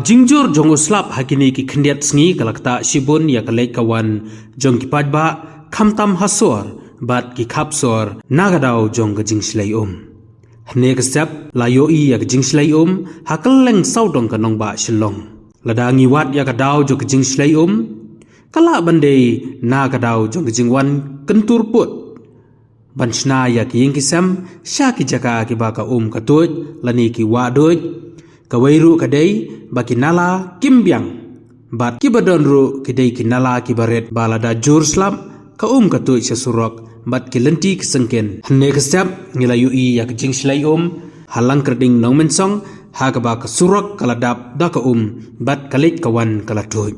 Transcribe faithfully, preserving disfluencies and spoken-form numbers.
Jingjur jong u slap ha kine ki khyndiat sngi ka la ktah shibun ïa ka leit ka wan jong ki paidbah, khamtam ha sor bad ki khap sor na ka daw jong ka jingshlei um. Hynne ka step la ïohi ïa ka jingshlei um ha kylleng sawdong ka nongbah Shillong. Lada ngi wad ïa ka daw jong ka jingshlei um, ka lah ban dei na ka daw jong ka jingwan kyntur put ban shna ïa ki ïing ki sem sha ki jaka kiba ka um ka tuid lane ki wah duid. Kawei ruh ka dei ba ki nala kim biang bad kiba don ruh ki dei ki nala kiba rit ba lada jur slap ka um ka tuid sha surok bad ki lynti ki syngkien. Hynne ka step ngi la ïohi ïa ka jingshlei um ha Langkyrding Nongmensong ha kaba ka surok ka la dap da ka um bad ka leit ka wan ka la tuid.